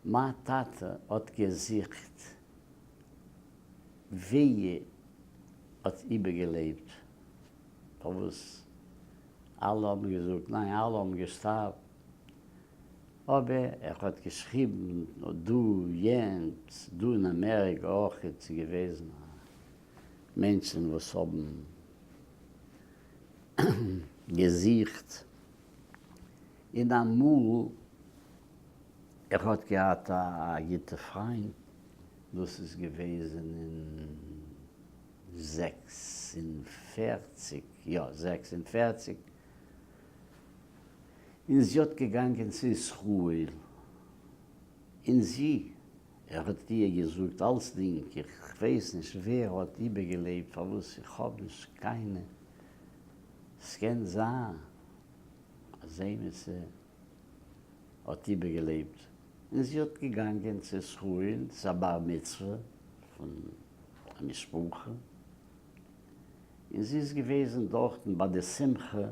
מיין טאטע האט געזוכט ווער האט איבערגעלעבט, פארוואס אלע האבן געזאגט ניין אלע האבן געשטארבן, אבער ער האט געשריבן דא יענץ, דא אין אמעריקע אויך איז געוועזן מענטשן וואס האבן געזוכט, און אמאל ער האט געהאט א גוטע פריינט, דאס איז געוועזן אין 46, יא 46, און זי האט געגאנגען צו ישראל, און זי, ער האט איר געזאגט אלצדינג, איך ווייס נישט ווער האט איבערגעלעבט, פארוואס איך האב נישט קיינע, ס'קען זיין אז עימיצער האט איבערגעלעבט, און זי האט געגאנגען צו ישראל צו א בר מצוה פון א משפחה, און זי איז געוועזן דארטן ביי די שמחה,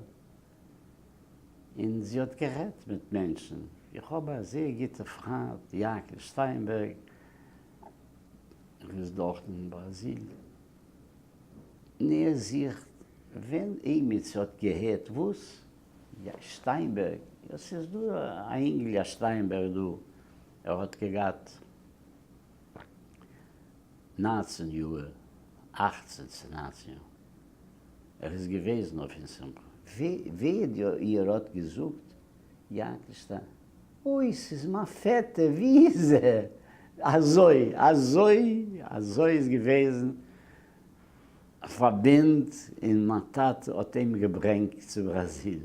און זי האט גערעדט מיט מענטשן, איך האב א זייער גוטע פריינט יעקב שטיינבערג, ער איז דארטן אין בראזיל, און ער זוכט ווען עימיצער האט געהערט וואס? שטיינבערג, יא ס'איז דא א אינגל א שטיינבערג דא, ער האט געהאט 19 יאר, 18 צו 19 יאר, ער איז געוועזן אויפן שמחה, ווער איר האט געזאגט יענקל שטיין, אוי ס'איז מיין פעטער, ווי איז ער? אזוי אזוי אזוי איז געוועזן פארבינד, און מיין טאטע האט אים געברענגט צו בראזיל.